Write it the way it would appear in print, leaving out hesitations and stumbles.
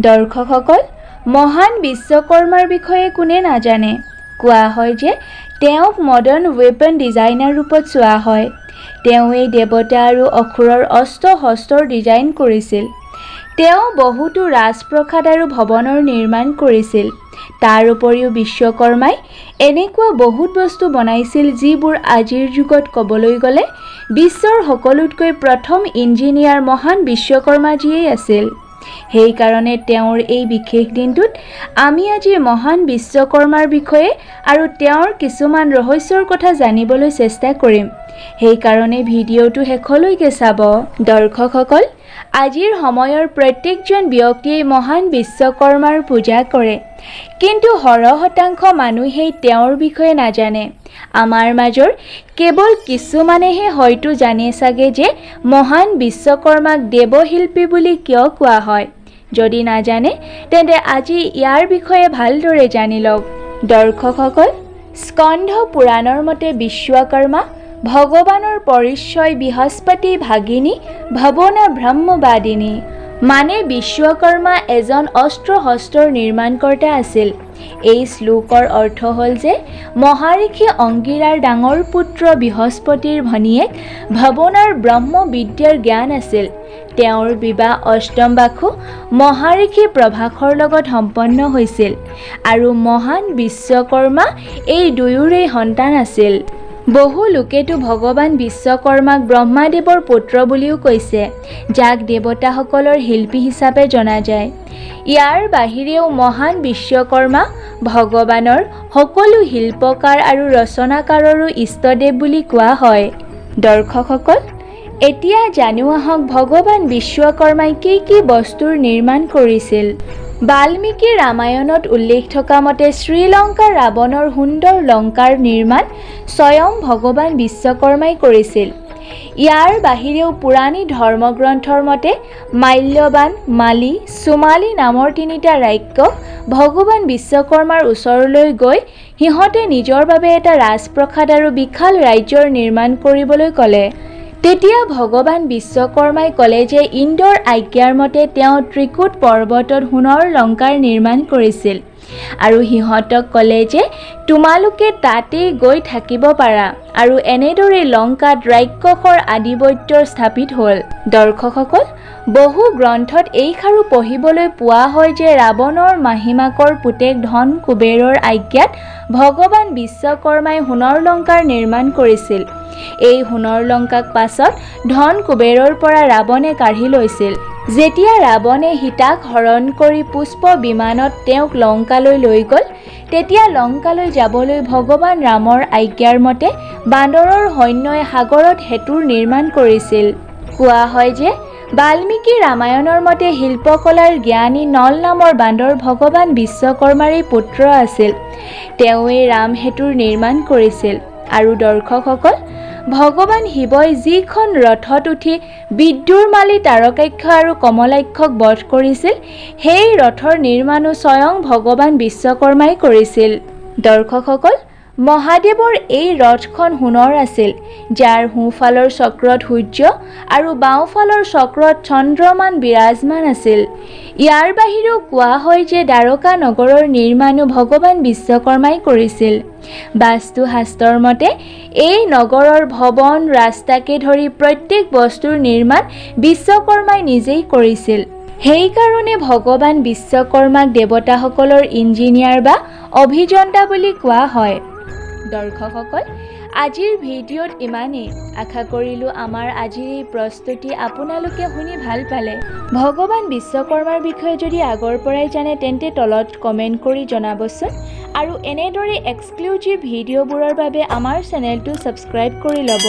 দৰ্শকসকল, মহান বিশ্বকৰ্মাৰ বিষয়ে কোনে নাজানে? কোৱা হয় যে তেওঁক মডাৰ্ণ ৱেপন ডিজাইনাৰ ৰূপত চোৱা হয়। তেওঁৱেই দেৱতা আৰু অসুৰৰ অস্ত্ৰ শস্ত্ৰৰ ডিজাইন কৰিছিল। তেওঁ বহুতো ৰাজপ্ৰসাদ আৰু ভৱনৰ নিৰ্মাণ কৰিছিল। তাৰ উপৰিও বিশ্বকৰ্মাই এনেকুৱা বহুত বস্তু বনাইছিল, যিবোৰ আজিৰ যুগত ক'বলৈ গ'লে বিশ্বৰ সকলোতকৈ প্ৰথম ইঞ্জিনিয়াৰ মহান বিশ্বকৰ্মাজীয়েই আছিল। সেইকাৰণে তেওঁৰ এই বিশেষ দিনটোত আমি আজি মহান বিশ্বকৰ্মাৰ বিষয়ে আৰু তেওঁৰ কিছুমান ৰহস্যৰ কথা জানিবলৈ চেষ্টা কৰিম। সেইকাৰণে ভিডিঅ'টো শেষলৈকে চাব। দৰ্শকসকল, আজিৰ সময়ৰ প্ৰত্যেকজন ব্যক্তিয়েই মহান বিশ্বকৰ্মাৰ পূজা কৰে, কিন্তু সৰহ শতাংশ মানুহেই তেওঁৰ বিষয়ে নাজানে। আমাৰ মাজৰ কেৱল কিছুমানেহে হয়তো জানে চাগে যে মহান বিশ্বকৰ্মাক দেৱশিল্পী বুলি কিয় কোৱা হয়। যদি নাজানে, তেন্তে আজি ইয়াৰ বিষয়ে ভালদৰে জানি লওক। দৰ্শকসকল, স্কন্ধ পুৰাণৰ মতে বিশ্বকৰ্মা ভগৱানৰ পৰিচয় বৃহস্পতি ভাগিনী ভৱনা ব্ৰহ্মবাদিনী, মানে বিশ্বকৰ্মা এজন অস্ত্ৰ শস্ত্ৰৰ নিৰ্মাণকৰ্তা আছিল। এই শ্লোকৰ অৰ্থ হ'ল যে মহাৰিষি অংগিৰাৰ ডাঙৰ পুত্ৰ বৃহস্পতিৰ ভনীয়েক ভৱনাৰ ব্ৰহ্মবিদ্যাৰ জ্ঞান আছিল। তেওঁৰ বিবাহ অষ্টম বাসু মহাৰিষি প্ৰভাসৰ লগত সম্পন্ন হৈছিল আৰু মহান বিশ্বকৰ্মা এই দুয়োৰেই সন্তান আছিল। বহু লোকেতো ভগৱান বিশ্বকৰ্মাক ব্ৰহ্মাদেৱৰ পুত্ৰ বুলিও কৈছে, যাক দেৱতাসকলৰ শিল্পী হিচাপে জনা যায়। ইয়াৰ বাহিৰেও মহান বিশ্বকৰ্মা ভগৱানৰ সকলো শিল্পকাৰ আৰু ৰচনাকাৰৰো ইষ্টদেৱ বুলি কোৱা হয়। দৰ্শকসকল, এতিয়া জানো আহক ভগৱান বিশ্বকৰ্মাই কি কি বস্তুৰ নিৰ্মাণ কৰিছিল। বাল্মীকি ৰামায়ণত উল্লেখ থকা মতে শ্ৰীলংকাৰ ৰাৱণৰ সুন্দৰ লংকাৰ নিৰ্মাণ স্বয়ং ভগৱান বিশ্বকৰ্মাই কৰিছিল। ইয়াৰ বাহিৰেও পুৰাণী ধৰ্মগ্ৰন্থৰ মতে মাল্যবান, মালী, সুমালী নামৰ তিনিটা ৰাক্ষস ভগৱান বিশ্বকৰ্মাৰ ওচৰলৈ গৈ সিহঁতে নিজৰ বাবে এটা ৰাজপ্ৰসাদ আৰু বিশাল ৰাজ্যৰ নিৰ্মাণ কৰিবলৈ ক'লে। তেতিয়া ভগৱান বিশ্বকৰ্মাই ক'লে যে ইন্দ্ৰৰ আজ্ঞাৰ মতে তেওঁ ত্ৰিকুট পৰ্বতত সোণৰ লংকাৰ নিৰ্মাণ কৰিছিল আৰু সিহঁতক ক'লে যে তোমালোকে তাতেই গৈ থাকিব পাৰা, আৰু এনেদৰে লংকাত ৰাক্ষসৰ আধিপত্য স্থাপিত হ'ল। দৰ্শকসকল, বহু গ্ৰন্থত এইষাৰো পঢ়িবলৈ পোৱা হয় যে ৰাৱণৰ মাহীমাকৰ পুতেক ধন কুবেৰৰ আজ্ঞাত ভগৱান বিশ্বকৰ্মাই সোণৰ লংকাৰ নিৰ্মাণ কৰিছিল। এই সোণৰ লংকাক পাছত ধন কুবেৰৰ পৰা ৰাৱণে কাঢ়ি লৈছিল। যেতিয়া ৰাৱণে সীতাক হৰণ কৰি পুষ্প বিমানত তেওঁক লংকালৈ লৈ গ'ল, তেতিয়া লংকালৈ যাবলৈ ভগৱান ৰামৰ আজ্ঞাৰ মতে বান্দৰৰ সৈন্যই সাগৰত সেতুৰ নিৰ্মাণ কৰিছিল। কোৱা হয় যে বাল্মীকি ৰামায়ণৰ মতে শিল্পকলাৰ জ্ঞানী নল নামৰ বান্দৰ ভগৱান বিশ্বকৰ্মাৰেই পুত্ৰ আছিল। তেওঁৱেই ৰাম সেতুৰ নিৰ্মাণ কৰিছিল। আৰু দৰ্শকসকল, ভগৱান শিৱই যিখন ৰথত উঠি বিদ্যুৰমালী তাৰকাক্ষ আৰু কমলাক্ষক বধ কৰিছিল, সেই ৰথৰ নিৰ্মাণো স্বয়ং ভগৱান বিশ্বকৰ্মাই কৰিছিল। দৰ্শকসকল, মহাদেৱৰ এই ৰথখন সোণৰ আছিল, যাৰ সোঁফালৰ চক্ৰত সূৰ্য আৰু বাওঁফালৰ চক্ৰত চন্দ্ৰমান বিৰাজমান আছিল। ইয়াৰ বাহিৰেও কোৱা হয় যে দ্বাৰকা নগৰৰ নিৰ্মাণো ভগৱান বিশ্বকৰ্মাই কৰিছিল। বাস্তুশাস্ত্ৰৰ মতে এই নগৰৰ ভৱন, ৰাস্তাকে ধৰি প্ৰত্যেক বস্তুৰ নিৰ্মাণ বিশ্বকৰ্মাই নিজেই কৰিছিল। সেইকাৰণে ভগৱান বিশ্বকৰ্মাক দেৱতাসকলৰ ইঞ্জিনিয়াৰ বা অভিযন্তা বুলি কোৱা হয়। দৰ্শকসকল, আজিৰ ভিডিঅ'ত ইমানেই। আশা কৰিলোঁ আমাৰ আজিৰ এই প্ৰস্তুতি আপোনালোকে শুনি ভাল পালে। ভগৱান বিশ্বকৰ্মাৰ বিষয়ে যদি আগৰ পৰাই জানে, তেন্তে তলত কমেণ্ট কৰি জনাবচোন, আৰু এনেদৰে এক্সক্লুজিভ ভিডিঅ'বোৰৰ বাবে আমাৰ চেনেলটো ছাবস্ক্ৰাইব কৰি ল'ব।